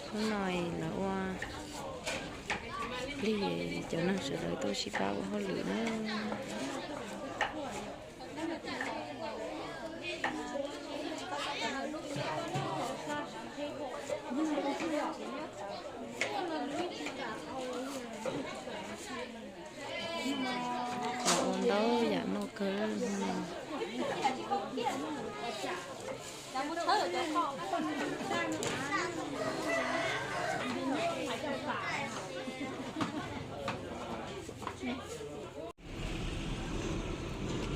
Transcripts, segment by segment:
Hnub no lawv ua plig, cov neeg sawv daws tuaj sib pab ua hauj lwm na. Ua ntau yam noj kawg.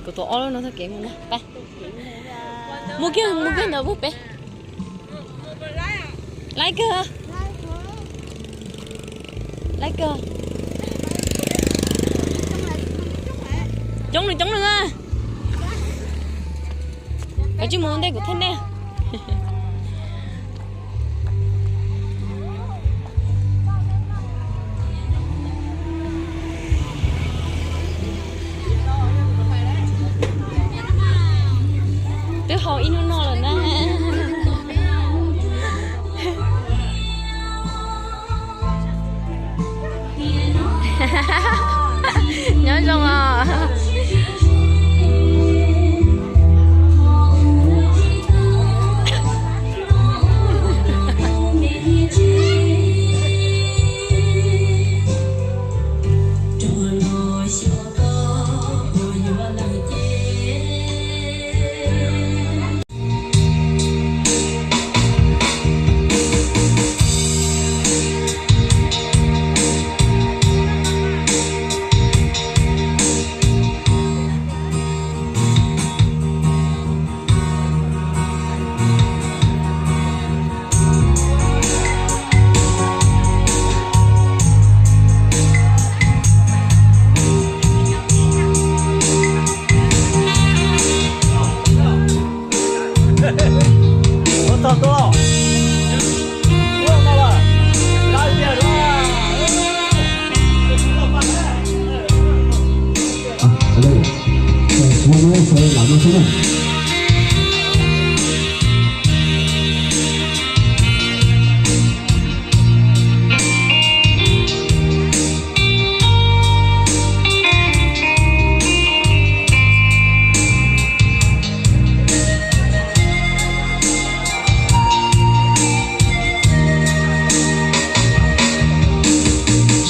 Kuv tuav ob lub no txoj kev mus na, pab. Muaj kiag, muaj kiag ntawd pub peb. Laib kawg. Laib kawg. Coob nws, coob nws. Koj tsis mus ntej kuv thiab nej. Twb haus ib hnub no lawm na. Nyob zoo os.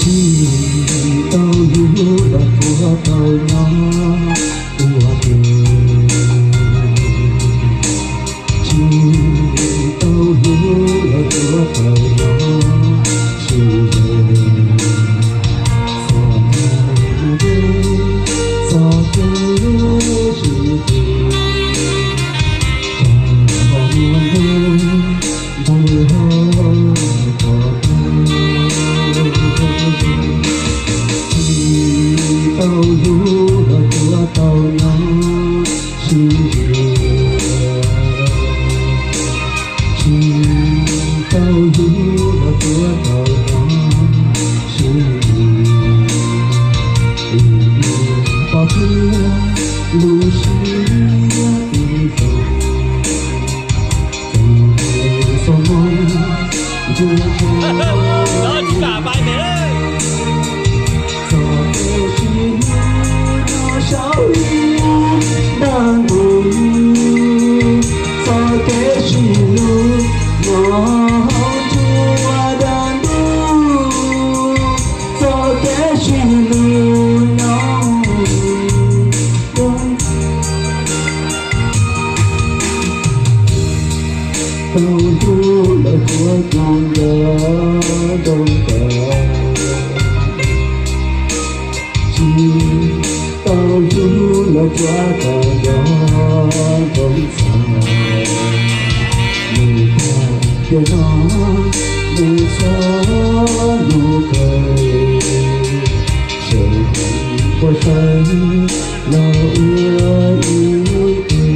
Tsis tau hlub los tuav tau nyob ua ke. Tsis tau hlub los tuav tau nyob sib ze. Txog thaum mus deb, txog kev sib twv, txog qhov muaj nkeeg ntuj hauv qhov twg. Tsis tau hlub los tuav tau nyob sib ze. Tsis tau hlub los tuav tau nyob sib ze. Tus hlub pom thiab lub siab ib zaug. Tus hlub xav mob ntuag nrho. Txog kev sib hlub nyob saum ib nrab ntuj, txog kev sib hlub nyob hauv ntsuab dab ntub, txog kev sib hlub nyob tau hlub lawv tuav tau nyob zoo kawg. Tsis tau hlub lawv tuav tau nyob zoo txog. Mus tag tiam no, mus txog hnub kawg, sawv tsees puas saib los ua ib tug.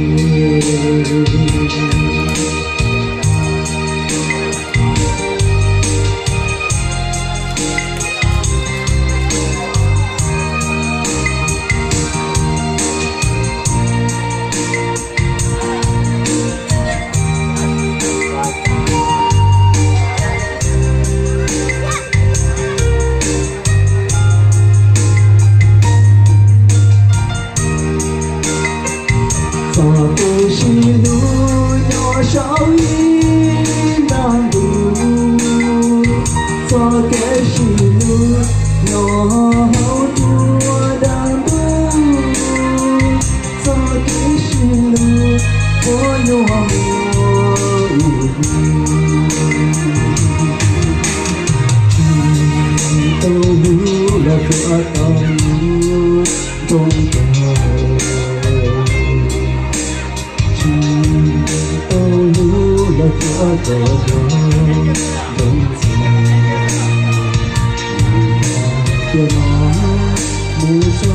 Mus so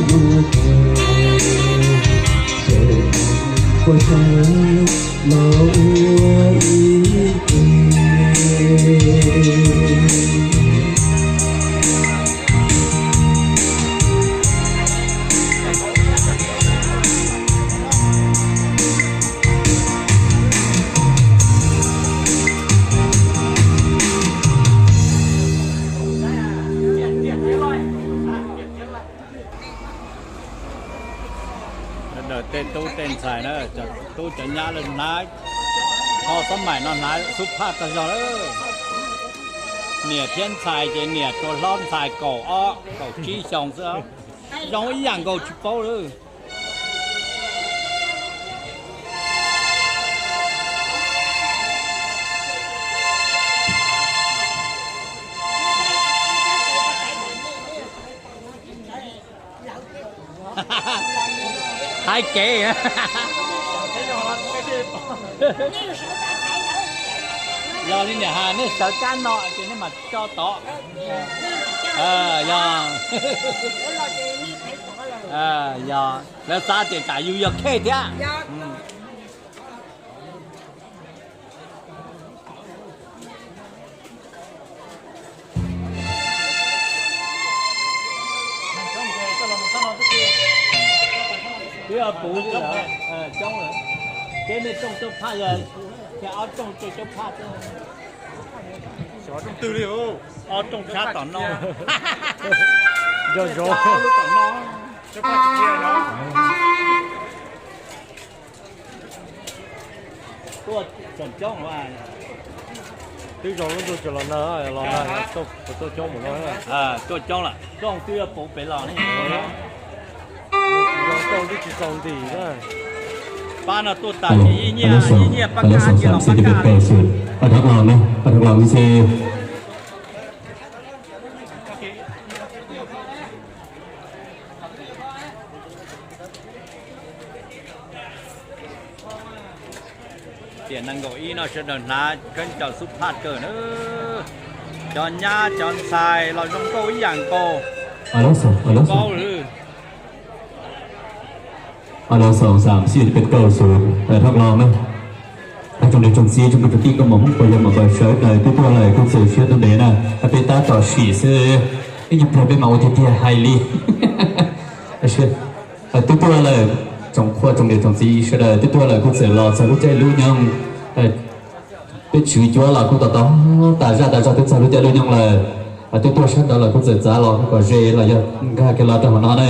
mus pem, pem ua chaw los ua ib ke. Tej tub tej ntxhais na, tub cov nyab lawv hnav, ho xab maim no hnav xub phaj tag zog lawm. Niam thiab ntxhais ces niam tsuas hlob ntxhais kaum ob kaum tsib xyoo xwb, zoo ib yam nkaus tsis paub lawm. Hais kev. Yog li niam hais nej sawv kab no ces nej mam tso tod. Yog, yog lawv xav tias tsam yus yog khej thiab. Twb puv coob lawm, coob lawm. Ces nej rooj coob phaj, thiaj ob rooj coob phaj. Xyov rooj twg li, ob rooj sab tom no. Nco zov. Tuaj tsoom coob, twb zoo lub ntuj tsis los nag, los nag tuaj coob mus no. Tuaj coob lawm, rooj twb puv pem los ne. Tsis zoo, rooj twb tsis txaus ntim na. Pab no tuaj tas ces ib nyiaj, ib nyiaj pab kaj, ib nyiaj los pab kaj. Tiam nees nkaum ib no sawv daws hnav kheeb caws xub phaj kawg na. Cov nyab cov ntxhais los zoo nkauj ib yam nkaus. Alo xaum, alo xaum. Alo xaum xaum xij peb kaum xwb, thoj los na. Tsoom niam tsoom txiv tsoom kwv tsoom tij koj mus Hmoob puas yog mam npawg sawv daws twb tuaj lawm kuj txawm siab tus ntev na, peb tab tom sim xwb. Ib nyuag pliag peb mam ua tiag tiag hais li. Twb tuaj lawm, tsoom qhua tsoom niam tsoom txiv sawv daws twb tuaj lawm kuj txawm los txog lub caij lub nyoog. Peb tswv cuab los kuj tos tos tas zaj tas zog twb txog lub caij lub nyoog lawm. Twb tuaj sab nraud los kuj txawm txav los kom ze los yog nkag kiag los rau hauv no ne.